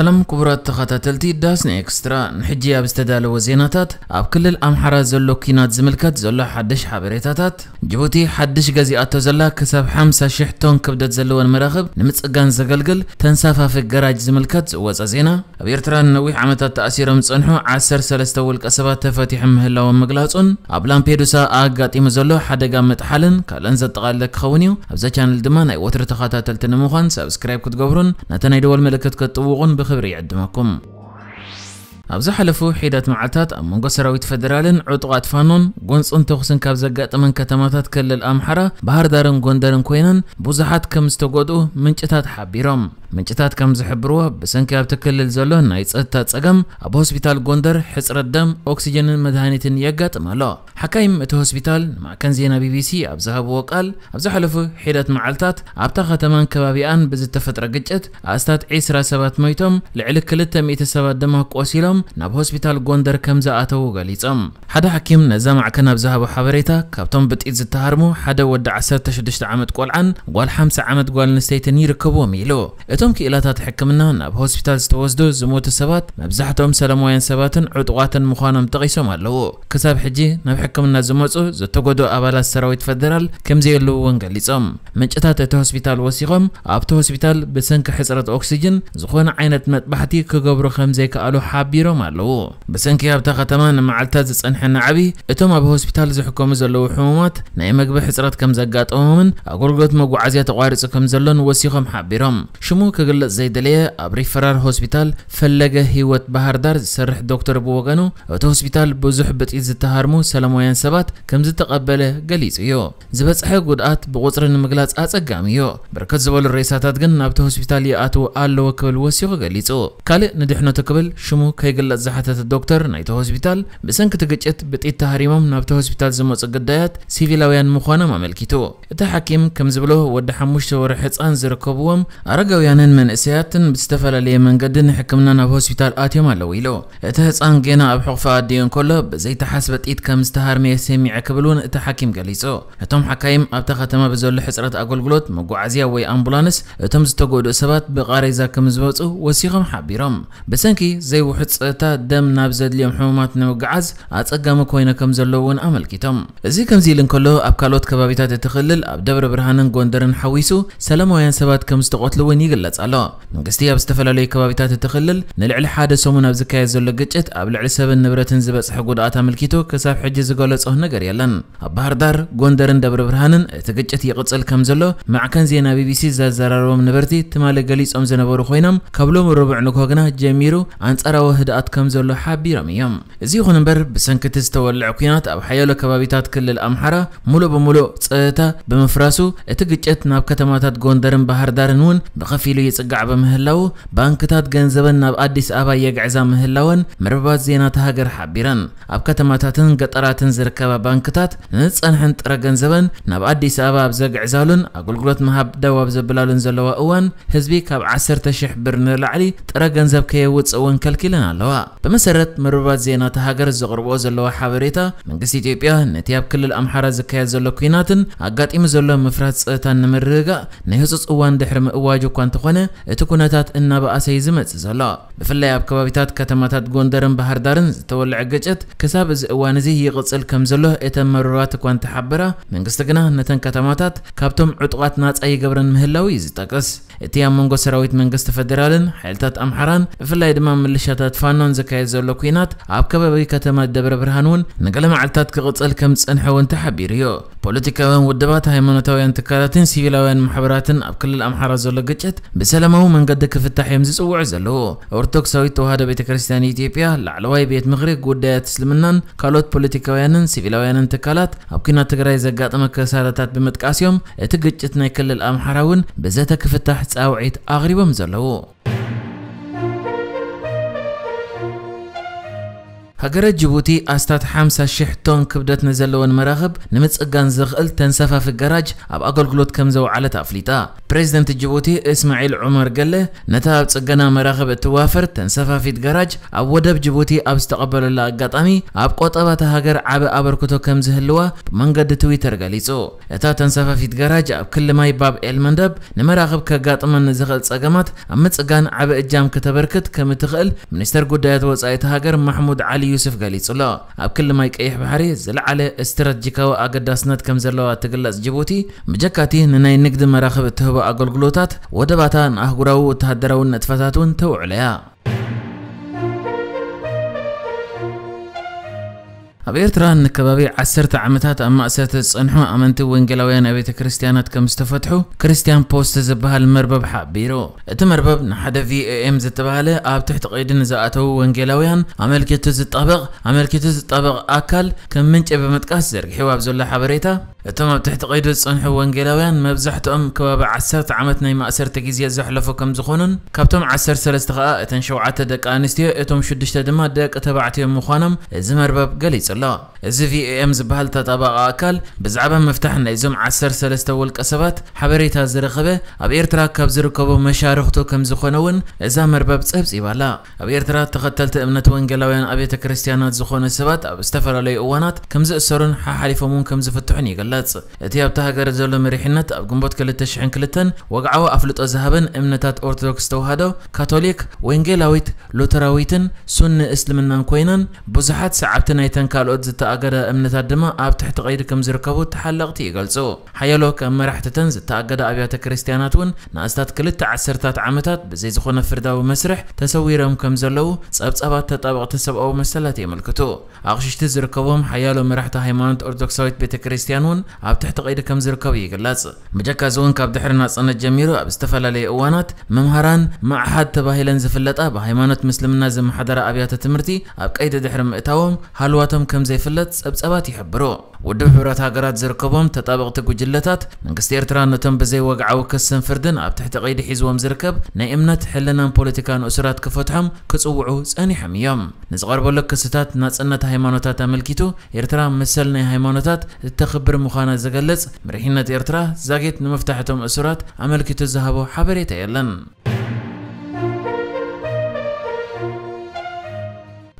ሰላም ክቡራት ተኸታተልቲ ዳስና ኤክስትራ፣ ንሕጂ ኣብ ዝተዳለወ ዜናታት፣ ኣብ ክልል ኣምሓራ ዘሎ ኲናት ዝምልከት ዘሎ ሓድሽ ሓበሬታታት፣ ጅቡቲ ሓድሽ ገዚኣቶ ዘላ ክሳብ ሓምሳ ሽሕ ቶን ክብደት ዘለወን መራኽብ ንምጽጋን ዘገልግል ተንሳፋፊ ገራጅ ዝምልከት ዝወጸ ዜና፣ ኣብ ኤርትራ ንነዊሕ ዓመታት ተኣሲሮም ዝጸንሑ ዓሰርተ ሰለስተ ውልቀ ሰባት ተፈቲሖም ምህላዎም ምግላጹን፣ ኣብ ላምፔዱሳ ኣጋጢሙ ዘሎ ሓደጋ ምጥሓልን ካልእን ዘጠቓለለ ክኸውን እዩ። ኣብዛ ቻነል ድማ ናይ ወትሪ ተኸታተልቲ ንምዃን ሳብስክራይብ ክትገብሩን ነታ ናይ ደወል ምልክት ክትጥውቑን ብኽብሪ ይዕድመኩም። ኣብ ዝሓለፉ ሒደት መዓልታት ኣብ መንጎ ሰራዊት ፈደራልን ዕጡቓት ፋኖን ጎንጽን ተኹስን ካብ ዘጋጠመን ከተማታት ክልል ኣምሓራ ባህር ዳርን ጎንደርን ኮይነን ብዙሓት ከም ዝተጎድኡ ምንጭታት ሓቢሮም። ምንጭታት ከም ዝሕብርዎ፣ ብሰንኪ ኣብቲ ክልል ዘሎ ናይ ጸጥታ ጸገም ኣብ ሆስፒታል ጎንደር ሕጽረት ደም፣ ኦክሲጅንን መድሃኒትን የጋጥም ኣሎ። ሓካይም እቲ ሆስፒታል ንማዕከን ዜና ቢቢሲ ኣብ ዝሃብዎ ቃል፣ ኣብ ዝሓለፉ ሒደት መዓልታት ኣብታ ከተማን ከባቢኣን ብዝተፈጥረ ግጭት ኣስታት ዒስራ ሰባት ሞይቶም፣ ልዕሊ ክልተ ሚእቲ ሰባት ድማ ቆሲሎም ናብ ሆስፒታል ጎንደር ከም ዝኣተዉ ገሊጾም። ሓደ ሓኪም ነዛ ማዕከን ኣብ ዝሃቦ ሓበሬታ፣ ካብቶም ብጥይት ዝተሃርሙ ሓደ ወዲ ዓሰርተ ሽዱሽተ ዓመት ቆልዓን ጓል ሓምሳ ዓመት ጓል ኣንስተይትን ይርከብዎም ኢሉ። እቶም ክኢላታት ሕክምና ናብ ሆስፒታል ዝተወስዱ ዝሞቱ ሰባት መብዛሕትኦም ሰላማውያን ሰባትን ዕጡቓትን ምዃኖም ጠቒሶም ኣለዉ። ክሳብ ሕጂ ናብ ሕክምና ዝመጹ ዝተጎድኡ ኣባላት ሰራዊት ፈደራል ከም ዘየለዉ እውን ገሊጾም። ምንጭታት እቲ ሆስፒታል ወሲኾም፣ ኣብቲ ሆስፒታል ብሰንኪ ሕጽረት ኦክሲጅን ዝኾነ ዓይነት መጥባሕቲ ክገብሩ ከም ዘይከኣሉ ሓቢሮም ኣለዉ። ብሰንኪ ኣብታ ከተማ ንመዓልታት ዝጸንሐ ናዕቢ፣ እቶም ኣብ ሆስፒታል ዝሕከሙ ዘለዉ ሕሙማት ናይ መግቢ ሕጽረት ከም ዘጋጠሞምን ኣገልግሎት መጓዓዝያ ተቋሪጹ ከም ዘሎን ወሲኾም ሓቢሮም። ሽሙ ክግለጽ ዘይደለየ ኣብ ሪፈራል ሆስፒታል ፈለገ ህይወት ባህር ዳር ዝሰርሕ ዶክተር ብወገኑ፣ እቲ ሆስፒታል ብዙሕ ብጥይት ዝተሃርሙ ሰላማውያን ሰባት ከም ዝተቐበለ ገሊጹ እዩ። ዝበጽሐ ጉድኣት ብቑጽሪ ንምግላጽ ኣጸጋሚ እዩ። ብርክት ዝበሉ ሬሳታት ግን ናብቲ ሆስፒታል ይኣትዉ ኣለዉ ክብል ወሲኹ ገሊጹ። ካልእ ንድሕነቱ ክብል ሽሙ ከይግለጽ ዝሓተተ ዶክተር ናይቲ ሆስፒታል፣ ብሰንኪ እቲ ግጭት ብጥይት ተሃሪሞም ናብቲ ሆስፒታል ዝመጹ ግዳያት ሲቪላውያን ምዃኖም ኣመልኪቱ። እቲ ሓኪም ከም ዝብሎ፣ ወዲ ሓሙሽተ ወርሒ ህጻን ዝርከብዎም ኣረጋውያንን መንእሰያትን ብዝተፈላለየ መንገዲ ንሕክምና ናብ ሆስፒታል ኣትዮም ኣለዉ ኢሉ። እቲ ህጻን ጌና ኣብ ሕቑፊ ኣዲኡ እንከሎ ብዘይተሓስበ ጥይት ከም ዝተሃርመ ሰሚዐ ክብል እውን እቲ ሓኪም ገሊጹ። እቶም ሓካይም ኣብታ ከተማ ብዘሎ ሕጽረት ኣገልግሎት መጓዓዝያ ወይ ኣምቡላንስ እቶም ዝተጎድኡ ሰባት ብቓሬዛ ከም ዝመጹ ወሲኾም ሓቢሮም። ብሰንኪ ዘይውሑድ ጸጥታ ደም ናብ ዘድልዮም ሕሙማት ንምጉዓዝ ኣጸጋሚ ኮይነ ከም ዘሎ እውን ኣመልኪቶም። እዚ ከምዚ ኢሉ እንከሎ፣ ኣብ ካልኦት ከባቢታት እቲ ክልል ኣብ ደብረ ብርሃንን ጎንደርን ሓዊሱ ሰላማውያን ሰባት ከም ዝተቐትሉ እውን ይግለጽ ኣሎ። መንግስቲ ኣብ ዝተፈላለዩ ከባቢታት እቲ ክልል ንልዕሊ ሓደ ሰሙን ኣብ ዝካየድ ዘሎ ግጭት ኣብ ልዕሊ ሰብን ንብረትን ዝበጽሐ ጉድኣት ኣመልኪቱ ክሳብ ሕጂ ዝገለጾ ነገር የለን። ኣብ ባህር ዳር፣ ጎንደርን ደብረ ብርሃንን እቲ ግጭት ይቕጽል ከም ዘሎ ማዕከን ዜና ቢቢሲ ዘዘራረቦም ነበርቲ ትማሊ ገሊጾም ዝነበሩ ኮይኖም፣ ካብ ሎሚ ረቡዕ ንግሆ ግና ጀሚሩ ኣንጻራዊ ህድኣት ከም ዘሎ ሓቢሮም እዮም። እዚ ይኹን እምበር፣ ብሰንኪ እቲ ዝተወልዐ ኲናት ኣብ ሓያሎ ከባቢታት ክልል ኣምሓራ ሙሉእ ብሙሉእ ጸጥታ ብምፍራሱ፣ እቲ ግጭት ናብ ከተማታት ጎንደርን ባህር ዳርን እውን ብኸፊሉ ይጽጋዕ ብምህላዉ፣ ባንክታት ገንዘበን ናብ ኣዲስ ኣበባ የግዕዛ ምህላወን መርበባት ዜና እታ ሃገር ሓቢረን። ኣብ ከተማታትን ገጠራትን ዝርከባ ባንክታት ንዝጸንሐን ጥረ ገንዘበን ናብ ኣዲስ ኣበባ ኣብ ዘግዕዛሉን ኣገልግሎት ምሃብ ደው ኣብ ዘብላሉን ዘለዋ እዋን፣ ህዝቢ ካብ ዓሰርተ ሽሕ ብር ንላዕሊ ጥረ ገንዘብ ከየውጽእ እውን ከልኪለን ኣለዋ። ብመሰረት መርበባት ዜና እታ ሃገር ዘቕርብኦ ዘለዋ ሓበሬታ፣ መንግስቲ ኢትዮጵያ ነቲ ኣብ ክልል ኣምሓራ ዝካየድ ዘሎ ኲናትን ኣጋጢሙ ዘሎ ምፍራስ ጸጥታን ንምርግጋእ ናይ ህጹጽ እዋን ድሕሪ ምእዋጁ እኳ እንተኾነ፣ እቲ ኩነታት እናበኣሰ እዩ ዝመጽእ ዘሎ። ብፍላይ ኣብ ከባቢታት ከተማታት ጎንደርን ባህር ዳርን ዝተወልዐ ግጭት ክሳብ እዚ እዋን እዚ ይቕጽል ከም ዘሎ እተን መርበባት እኳ እንተሓበራ፣ መንግስቲ ግና ነተን ከተማታት ካብቶም ዕጡቓት ናጻ ይገብረን ምህላው እዩ ዝጠቅስ። እቲ ኣብ መንጎ ሰራዊት መንግስቲ ፈደራልን ሓይልታት ኣምሓራን፣ ብፍላይ ድማ ምልሻታት ፋኖን ዝካየድ ዘሎ ኲናት ኣብ ከባቢ ከተማ ደብረ ብርሃን እውን ንገለ መዓልታት ክቕጽል ከም ዝጸንሐ እውን ተሓቢሩ እዩ። ፖለቲካውያን ውድባት፣ ሃይማኖታውያን ትካላትን ሲቪላውያን ማሕበራትን ኣብ ክልል ኣምሓራ ዘሎ ግጭት ብሰላማዊ መንገዲ ክፍታሕ እዮም ዝጽውዑ ዘለዉ። ኦርቶዶክሳዊት ተዋህዶ ቤተ ክርስቲያን ኢትዮጵያ ላዕለዋይ ቤት ምኽሪ ጉዳያት እስልምናን ካልኦት ፖለቲካውያንን ሲቪላውያንን ትካላት ኣብ ኲናት ትግራይ ዘጋጠመ ክሳራታት ብምጥቃስ እዮም፣ እቲ ግጭት ናይ ክልል ኣምሓራ እውን ብዘተ ክፍታሕ ጻውዒት ኣቕሪቦም ዘለዉ። ሃገረ ጅቡቲ ኣስታት ሓምሳ ሽሕ ቶን ክብደት ንዘለወን መራኽብ ንምጽጋን ዘኽእል ተንሳፋፊ ገራጅ ኣብ ኣገልግሎት ከም ዘውዓለት ኣፍሊጣ። ፕሬዚደንት ጅቡቲ እስማዒል ዑመር ገለ ነታ ኣብ ጽገና መራኽብ እትዋፈር ተንሳፋፊት ገራጅ ኣብ ወደብ ጅቡቲ ኣብ ዝተቐበለላ ኣጋጣሚ፣ ኣብ ቆጠባ እታ ሃገር ዓቢ ኣበርክቶ ከም ዝህልዋ ብመንገዲ ትዊተር ገሊጹ። እታ ተንሳፋፊት ገራጅ ኣብ ክሊ ማይ ባብ ኤል መንደብ ንመራኽብ ከጋጥመን ንዝኽእል ጸገማት ኣብ ምጽጋን ዓቢ እጃም ክተበርክት ከም እትኽእል ሚኒስተር ጉዳያት ወጻኢ እታ ሃገር ማሕሙድ ዓሊ ዩስፍ ገሊጹ ኣሎ። ኣብ ክሊ ማይ ቀይሕ ባሕሪ ዝለዓለ ስትራተጂካዊ ኣገዳስነት ከም ዘለዋ እትግለጽ ጅቡቲ፣ ብጀካቲ ንናይ ንግዲ መራኽብ እትህቦ ኣገልግሎታት ወደባታ ንኣህጉራዊ ወተሃደራዊ ንጥፈታት እውን ተውዕሎ እያ። ኣብ ኤርትራ ንከባቢ ዓሰርተ ዓመታት ኣብ ማእሰርቲ ዝጸንሑ ኣመንቲ ወንጌላውያን ኣብያተ ክርስቲያናት ከም ዝተፈትሑ ክርስቲያን ፖስት ዝበሃል መርበብ ሓቢሩ። እቲ መርበብ ንሓደ ቪኦኤም ዝተባህለ ኣብ ትሕቲ ቀይዲ ንዝኣተዉ ወንጌላውያን ኣመልኪቱ ዝጣበቕ ኣመልኪቱ ዝጣበቕ ኣካል ከም ምንጪ ብምጥቃስ ዘርጊሕዎ ኣብ ዘሎ ሓበሬታ፣ እቶም ኣብ ትሕቲ ቀይዲ ዝጸንሑ ወንጌላውያን መብዛሕትኦም ከባቢ ዓሰርተ ዓመት ናይ ማእሰርቲ ግዜ ዘሕለፉ ከም ዝኾኑን፣ ካብቶም ዓሰርተ ሰለስተ ከኣ እተን ሸውዓተ ደቂ ኣንስትዮ፣ እቶም ሽዱሽተ ድማ ደቂ ተባዕትዮ ምዃኖም እዚ መርበብ ገሊጹ ኣሎ። እዚ ቪኦኤም ዝበሃል ተጣባቂ ኣካል ብዛዕባ ምፍታሕ ናይዞም ዓሰርተ ሰለስተ ውልቀ ሰባት ሓበሬታ ዝረኸበ ኣብ ኤርትራ ካብ ዝርከቡ መሻርኽቱ ከም ዝኾነ እውን እዛ መርበብ ጸብጺባ ኣላ። ኣብ ኤርትራ ተኸተልቲ እምነት ወንጌላውያን ኣብያተ ክርስቲያናት ዝኾኑ ሰባት ኣብ ዝተፈላለዩ እዋናት ከም ዝእሰሩን ሓሓሊፎም እውን ከም ዝፍትሑን ይግለጽ። እቲ ኣብታ ሃገር ዘሎ መሪሕነት ኣብ ግንቦት ክልተ ሽሕን ክልተን ወግዓዊ ኣፍልጦ ዝሃበን እምነታት ኦርቶዶክስ ተዋህዶ፣ ካቶሊክ፣ ወንጌላዊት፣ ሉተራዊትን ሱኒ እስልምናን ኮይነን፣ ብዙሓት ሰዓብቲ ናይተን ካልኦት ዝተኣገዳ እምነታት ድማ ኣብ ትሕቲ ቀይዲ ከም ዝርከቡ ተሓለቕቲ ይገልጹ። ሓያሎ ካብ መራሕትተን ዝተኣገዳ ኣብያተ ክርስቲያናት እውን ንኣስታት ክልተ ዓሰርታት ዓመታት ብዘይ ዝኾነ ፍርዳዊ መስርሕ ተሰዊሮም ከም ዘለዉ ጸብጻባት ተጣበቕቲ ሰብኣዊ መሰላት የመልክቱ። ኣቕሽሽቲ ዝርከቦም ሓያሎ መራሕቲ ሃይማኖት ኦርቶዶክሳዊት ቤተ ክርስቲያን እውን ኣብ ትሕቲ ቀይዲ ከም ዝርከቡ ይግለጽ። ብጀካ እዚ እውን ካብ ድሕሪ ናጽነት ጀሚሩ ኣብ ዝተፈላለዩ እዋናት መምሃራን ማዕሓድ ተባሂለን ዝፍለጣ ብሃይማኖት ምስልምና ዝመሓደራ ኣብያተ ትምህርቲ ኣብ ቀይዲ ድሕሪ ምእታዎም ሃልዋቶም ከም ዘይፍለጥ ጸብጻባት ይሕብሩ። ውድብ ሕቡራት ሃገራት ዝርከቦም ተጣበቕቲ ጉጅለታት፣ መንግስቲ ኤርትራ ነቶም ብዘይ ወግዓዊ ክስን ፍርድን ኣብ ትሕቲ ቀይዲ ሒዝዎም ዝርከብ ናይ እምነት፣ ሕልናን ፖለቲካን እሱራት ክፈትሖም ክጽውዑ ጸኒሖም እዮም። ንዝቐርበሉ ክስታት ናጽነት ሃይማኖታት ኣመልኪቱ፣ ኤርትራ መሰል ናይ ሃይማኖታት እተኽብር ምዃና ዝገልጽ መሪሕነት ኤርትራ፣ ዛጊት ንምፍታሕ እቶም እሱራት ኣመልኪቱ ዝሃቦ ሓበሬታ የለን።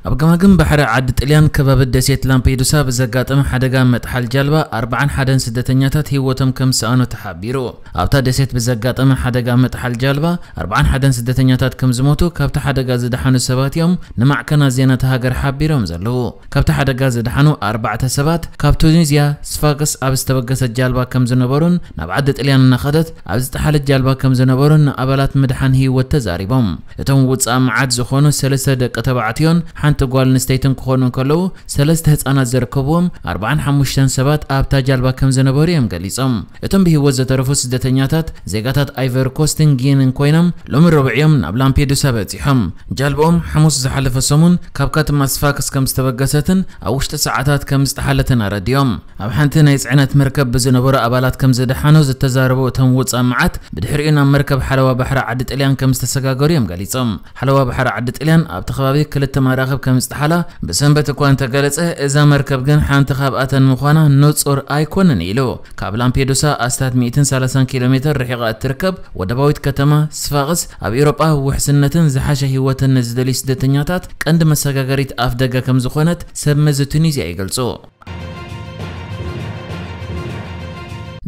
ኣብ ገማግም ባሕሪ ዓዲ ጥልያን ከባቢ ደሴት ላምፔዱሳ ብዘጋጠመ ሓደጋ መጥሓል ጃልባ ኣርባዓን ሓደን ስደተኛታት ህይወቶም ከም ዝሰኣኑ ተሓቢሩ። ኣብታ ደሴት ብዘጋጠመ ሓደጋ መጥሓል ጃልባ ኣርባዓን ሓደን ስደተኛታት ከም ዝሞቱ ካብቲ ሓደጋ ዝደሓኑ ሰባት እዮም ንማዕከናት ዜና እታ ሃገር ሓቢሮም ዘለዉ። ካብቲ ሓደጋ ዝደሓኑ ኣርባዕተ ሰባት ካብ ቱኒዝያ ስፋክስ ኣብ ዝተበገሰት ጃልባ ከም ዝነበሩን ናብ ዓዲ ጥልያን እናኸደት ኣብ ዝጠሓለት ጃልባ ከም ዝነበሩን ንኣባላት ምድሓን ህይወት ተዛሪቦም። እቶም ውጻእ መዓት ዝኾኑ ሰለስተ ደቂ ተባዕትዮን ሓንቲ ጓል ኣንስተይትን ክኾኑ እንከለዉ፣ ሰለስተ ህጻናት ዝርከብዎም ኣርባዓን ሓሙሽተን ሰባት ኣብታ ጃልባ ከም ዝነበሩ እዮም ገሊጾም። እቶም ብህይወት ዝተረፉ ስደተኛታት ዜጋታት ኣይቨሪ ኮስትን ጊንን ኮይኖም፣ ሎሚ ረቡዕ እዮም ናብ ላምፔዱሳ በጺሖም። ጃልባኦም ሓሙስ ዝሓለፈ ሰሙን ካብ ከተማ ስፋክስ ከም ዝተበገሰትን ኣብ ውሽጢ ሰዓታት ከም ዝጠሓለትን ኣረዲኦም። ኣብ ሓንቲ ናይ ጽዕነት መርከብ ብዝነበሩ ኣባላት ከም ዝደሓኑ ዝተዛረቡ እቶም ውጻእ መዓት፣ ብድሕሪኡ ናብ መርከብ ሓለዋ ባሕሪ ዓዲ ጥልያን ከም ዝተሰጋገሩ እዮም ገሊጾም። ሓለዋ ባሕሪ ዓዲ ጥልያን ኣብቲ ከባቢ ክልተ መራኽብ ከም ዝጠሓላ ብሰንበት እኳ እንተገለጸ፣ እዛ መርከብ ግን ሓንቲ ካብኣተን ምዃና ንጹር ኣይኮነን ኢሉ። ካብ ላምፔዱሳ ኣስታት ሚእትን ሰላሳን ኪሎ ሜተር ርሒቓ እትርከብ ወደባዊት ከተማ ስፋቕስ፣ ኣብ ኤውሮጳ ውሕስነትን ዝሓሸ ህይወትን ንዝደልዩ ስደተኛታት ቀንዲ መሰጋገሪት ኣፍ ደገ ከም ዝኾነት ሰብ መዚ ቱኒዝያ ይገልጹ።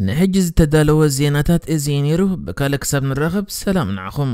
ንሕጂ ዝተዳለወ ዜናታት እዚ እዩ ነይሩ። ብካልእ ክሳብ ንራኸብ ሰላም ንዓኹም።